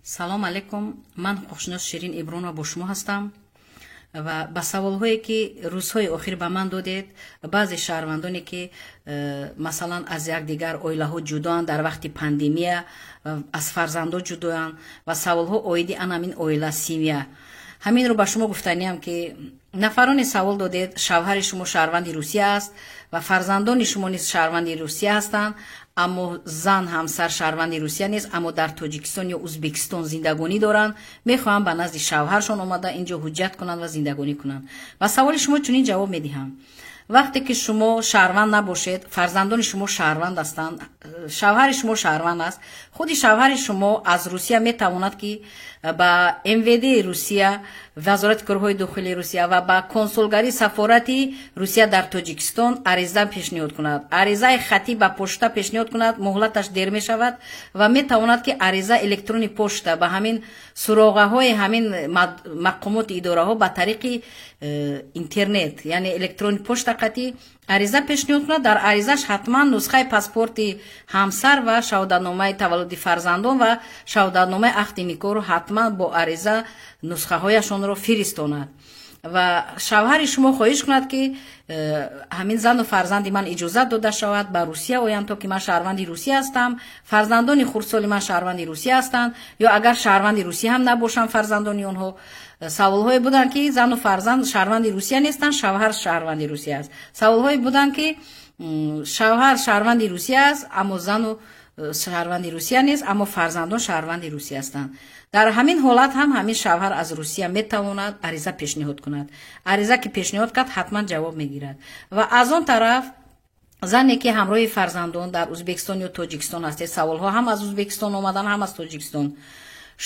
Салом алейкум, ман ҳуқуқшинос Ширин Ибронова бо шумо ҳастам ва ба саволҳое, ки рӯзҳои охир ба ман додед, баъзе шаҳрвандоне, ки масалан, аз якдигар оилаҳо ҷудоанд, дар вақти пандемия аз фарзандо ҷудоянд ва саволҳо оиди ан ҳамин оила, семья. Ҳаминро ба шумо гуфтаниям, ки нафароне савол додед, шавҳари шумо шаҳрванди Русия аст ва фарзандони шумо низ шаҳрванди Русия ҳастанд, аммо зан, ҳамсар шаҳрванди Русия нест, аммо дар Тоҷикистон ё Узбекистон зиндагонӣ доранд, мехоҳанд ба назди шавҳаршон омада, инҷо ҳуҷҷат кунанд ва зиндагонӣ кунанд. Ва саволи шумо чунин ҷавоб медиҳам: вақте ки шумо шаҳрванд набошед, фарзандони шумо шаҳрванд ҳастанд, шавҳари шумо шаҳрванд аст, худи шавҳари шумо аз Русия метавонад, ки ба МВД Русия, Вазорати корҳои дохилии Русия ва ба консулгарии сафорати Русия дар Тоҷикистон ариза пешниҳод кунад, аризаи хатӣ ба пошта пешниҳод кунад. Муҳлаташ дер мешавад ва метавонад, ки ариза электронный почта ба ҳамин суроғаҳои ҳамин мақомоти идораҳо ба тариқи интернет, яъне электронный почта қатӣ ариза пешниҳод кунад. Дар аризаш ҳатман нусхаи паспорти ҳамсар ва шаҳодатномаи таваллуди фарзандон ва шаҳодатномаи ақди никоҳро ҳатман бо ариза нусхаҳояшонро фиристонад ва шавҳари шумо хоҳиш кунад, ки ҳамин зану фарзанди ман иҷозат дода шавад ба Русия оянд, то ки ман шаҳрванди Русия ҳастам, фарзандони хурдсоли ман шаҳрванди Русия ҳастанд ё агар шаҳрванди Русия ҳам набошанд фарзандони онҳо. Саволҳое буданд, ки зану фарзанд шаҳрванди Русия нестанд, шавҳар шаҳрванди Русия аст. Саволҳое буданд, ки шавҳар шаҳрванди Русия аст, аммо зану шаҳрванди Русия нест, аммо фарзандон шаҳрванди Русия ҳастанд. Дар ҳамин ҳолат ҳам ҳамин шавҳар аз Русия метавонад ариза пешниҳод кунад. Ариза ки пешниҳод кард, ҳатман ҷавоб мегирад. Ва аз он тараф зане, ки ҳамроҳи фарзандон дар Узбекистон ё Тоҷикистон ҳастед, саволҳо ҳам аз Узбекистон омадан, ҳам аз Тоҷикистон,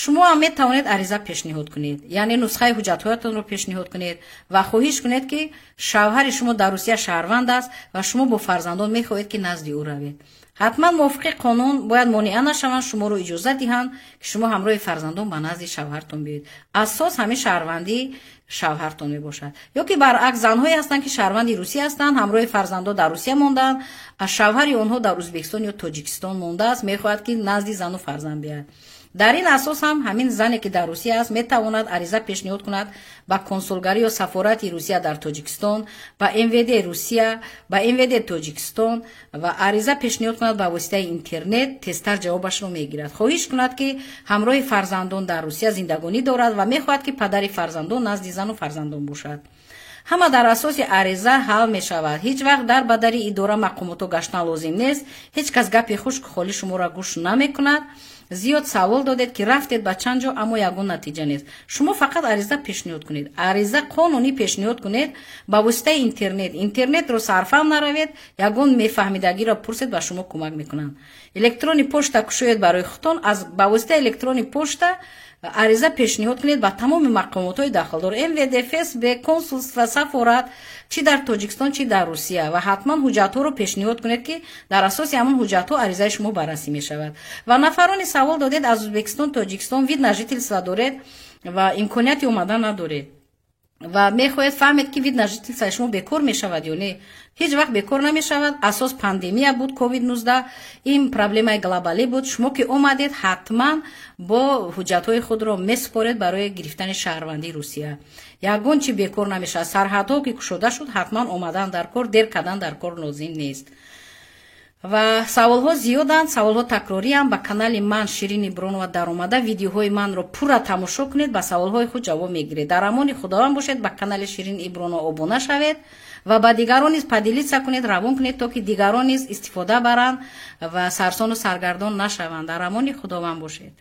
шумо ҳам метавонед ариза пешниҳод кунед, яъне нусхаи ҳуҷҷатҳоятонро пешниҳод кунед ва хоҳиш кунед, ки шавҳари шумо дар Русия шаҳрванд аст ва шумо бо фарзандон мехоҳед, ки назди ӯ равед. Ҳатман мувофиқи қонун бояд монеа нашаванд, шуморо иҷозат диҳанд, ки шумо ҳамроҳи фарзандон ба назди шавҳартон биёед. Асос ҳамин шаҳрвандии шавҳартон мебошад. Ё ки баръакс, занҳое ҳастанд, ки шаҳрванди Русия ҳастанд, ҳамроҳи фарзандон дар Русия мондаанд, аз шавҳари онҳо дар Узбекистон ё Тоҷикистон мондааст, мехоҳад, ки назди зану фарзанд биёяд. Дар ин асос ҳам ҳамин зане, ки дар Русия аст, метавонад ариза пешниҳод кунад ба консулгарӣ ё сафорати Русия дар Тоҷикистон, ба МВД Русия, ба МВД Тоҷикистон ва ариза пешниҳод кунад ба воситаи интернет, тезтар ҷавобашро мегирад. Хоҳиш кунад, ки ҳамроҳи фарзандон дар Русия зиндагонӣ дорад ва мехоҳад, ки падари фарзандон назди зану фарзандон бошад. Ҳама дар асоси ариза ҳал мешавад. Ҳеҷ вақт дар ба дари идора, мақомотҳо гаштан лозим нест. Ҳеҷ кас гапи хушк холӣ шуморо гӯш намекунад. Зиёд савол додед, ки рафтед ба чанд ҷо, аммо ягон натиҷа нест. Шумо фақат ариза пешниҳод кунед, ариза қонунӣ пешниҳод кунед ба воситаи интернет. Интернетро сарфам наравед, ягон мефаҳмидагиро пурсед, ба шумо кӯмак мекунанд. Электронный почта кушоед барои худтон, аз ба воситаи электронный почта ариза пешниҳод кунед ба тамоми мақомотҳои дахлдор: МВД, ФСБ, консулство, сафорат, чӣ дар Тоҷикистон, чӣ дар Русия, ва ҳатман ҳуҷҷатҳоро пешниҳод кунед, ки дар асоси ҳамон ҳуҷҷатҳо аризаи шумо баррасӣ мешавад. Ва нафароне савол додед аз Узбекистон, Тоҷикистон, вид на жительство доред ва имконияти омадан надоред ва мехоҳед фаҳмед, ки вид на жительство шумо бекор мешавад ё не. Ҳеҷ вақт бекор намешавад. Асос пандемия буд, COVID-19, ин проблемаи глобалӣ буд. Шумо ки омадед, ҳатман бо ҳуҷҷатҳои худро месупоред барои гирифтани шаҳрвандии Русия. Ягон чи бекор намешавад. Сарҳадҳо ки кушода шуд, ҳатман омадан дар кор, дер кардан дар кор лозим нест. Ва саволҳо зиёданд, саволҳо такрориам. Ба канали ман, Ширин Ибронова, даромада, видеоҳои манро пурра тамошо кунед, ба саволҳои худ ҷавоб мегиред. Дар амони Худованд бошед. Ба канали Ширин Ибронова обуна шавед ва ба дигарон низ поделиться кунед, равон кунед, то ки дигарон низ истифода баранд ва сарсону саргардон нашаванд. Дар амони Худованд бошед.